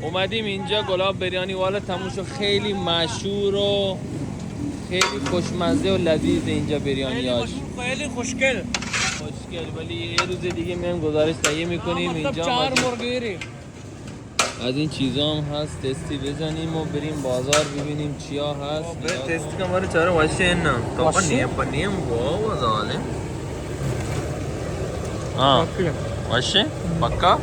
اومدیم اینجا گلاب بریانی والا، تموم شد. خیلی مشهور و خیلی خوشمزه و لذیذ اینجا بریانیاش. خیلی مشهور، خیلی خوشگل. خوشگل، ولی یه روز دیگه میایم گزارش تهیه می‌کنیم. مطلب اینجا چهار مرغ گیری. از این چیزا هم هست، تستی بزنیم و بریم بازار ببینیم چیا هست. بریم تست کنیم، بریم چاره وشه نه. تو وشه؟ پنیر، پنیر، واو، ظالم. ها. وشه؟ پکا؟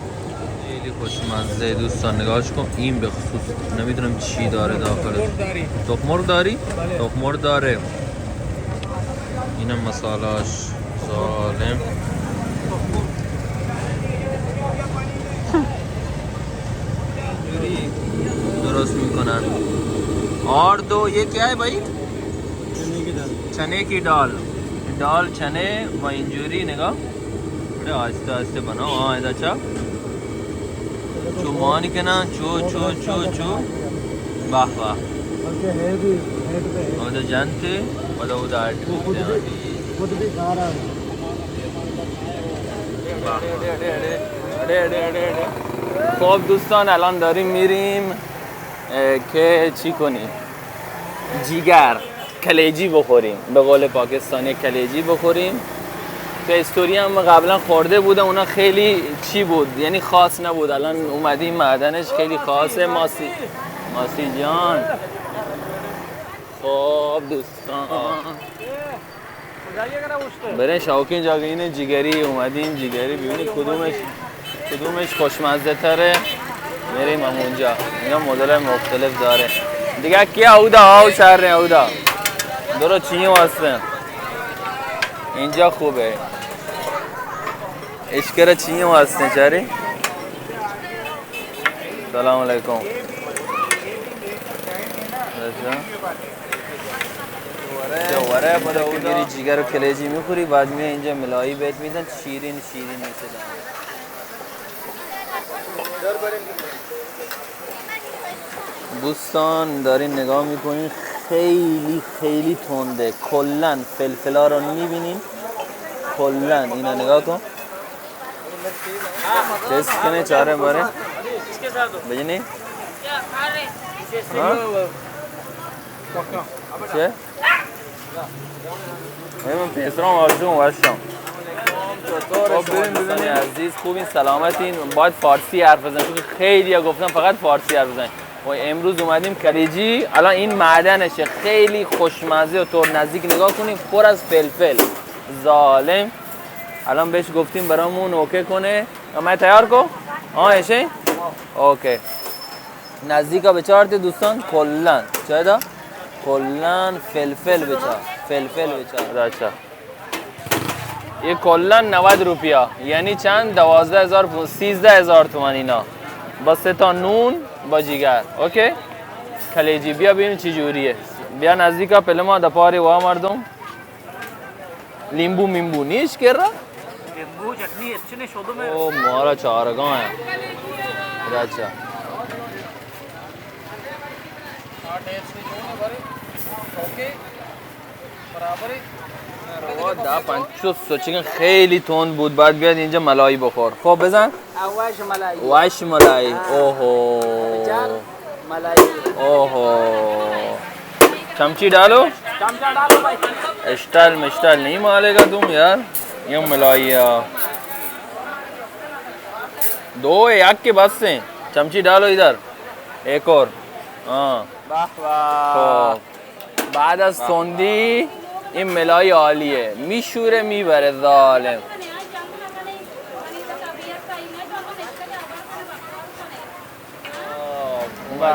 خیلی خوشمزه دوستان، نگاهش کن. این به خصوص نمی‌دونم چی داره داخلش. تخم مرغ داری؟ تخم مرغ داره. اینم مساله‌اش. ظالم. درست می‌کنن. اور دو، یہ کیا ہے بھائی؟ چنے کی دال. چنے کی دال. دال، چنے و اینجوری نگاہ. بڑے آہستہ آہستہ بناؤ. ہاں، ادا چا. چو مان کناں، چو، چو، چو، چو. واہ، واہ. بلکہ ہے بھی، ہے تو ہے. اودا جنت، اودا، اودا اڈ. خود بھی کھا رہا ہے. واہ، واہ. خب دوستان، الان داریم می‌ریم، اه، که چی کنیم؟ جیگر، کلیجی بخوریم، به قول پاکستانی کلیجی بخوریم. که استوری هم قبلاً خورده بودم، اونا خیلی چی بود، یعنی خاص نبود. الان اومدیم معدنش، خیلی خاصه. ماسی، ماسی جان. خب دوستان، بریں، شوقین جاگہ اینه، جیگری اومدین، جیگری ببینید کدومش، کدومش خوشمزه تره. میریم هم اونجا. اینا مدل مختلف داره. دیگه کیا اودا؟ آو شهر نه اودا. درو چی واسطه؟ اینجا خوبه. اشکر چی واسطه چاری؟ سلام علیکم. اچھا. تو ورے پدا اودا میری جیگر و کلیجی می‌خوری، بعد میای اینجا ملائی بهت می‌دن، شیرین شیرین می‌شه دانه. دوستان، دارین نگاه می‌کنین، خیلی خیلی تنده. کلاً فلفلا رو می‌بینین، کلاً اینا نگاه کن. تست کنه چاره ماره. بجنی؟ ها؟ چه؟ اے من پیسران واجوں وشم. خب، ببین، ببین. دوستان عزیز، خوبین، سلامتین؟ باید فارسی حرف بزنیم، چون خیلی ها گفتن فقط فارسی حرف بزنیم. و امروز اومدیم کلیجی، الان این معدنشه، خیلی خوشمزه و طور نزدیک نگاه کنیم، پر از فلفل. ظالم. الان بهش گفتیم برامون اوکی کنه. من تیار کو؟ آه، ایشه؟ اوکی. نزدیکا بچارت دوستان، کلاً چه دا؟ کلاً فلفل بچار، فلفل بچار. اچھا، یہ کلاً نود روپیہ، یعنی چند؟ دوازدہ ہزار پو-، سیزدہ ہزار تومن اینا. بس تا نون با جیگر. اوکی. کلیجی، بیا ببین چی جوریه. بیا نزدیکا، پلما دپاری وا مردم. لیمبو میمبو نیش کرا؟ لیمبو چٹنی اچھنے شودو میں. او مارا چارگاں ہے. اچھا. او دا پنچو سوچگن خیلی تند بود، بعد بیاد اینجا ملائی بخور. خب بزن. آ، واش ملائی. واش ملائی. آ. اوہو. جان ملائی. اوہو. چمچی ڈالو. چمچا ڈالو بھائی. اسٹائل مسٹائل نہیں مالے گا تم یار. یہ ملائی ہے. دو ہے، یک کے بس ہیں. چمچی ڈالو ادھر. ایک اور. ہاں. واہ واہ. خب. بعد از تندی این ملائی عالیه، میشوره میبره ظالم.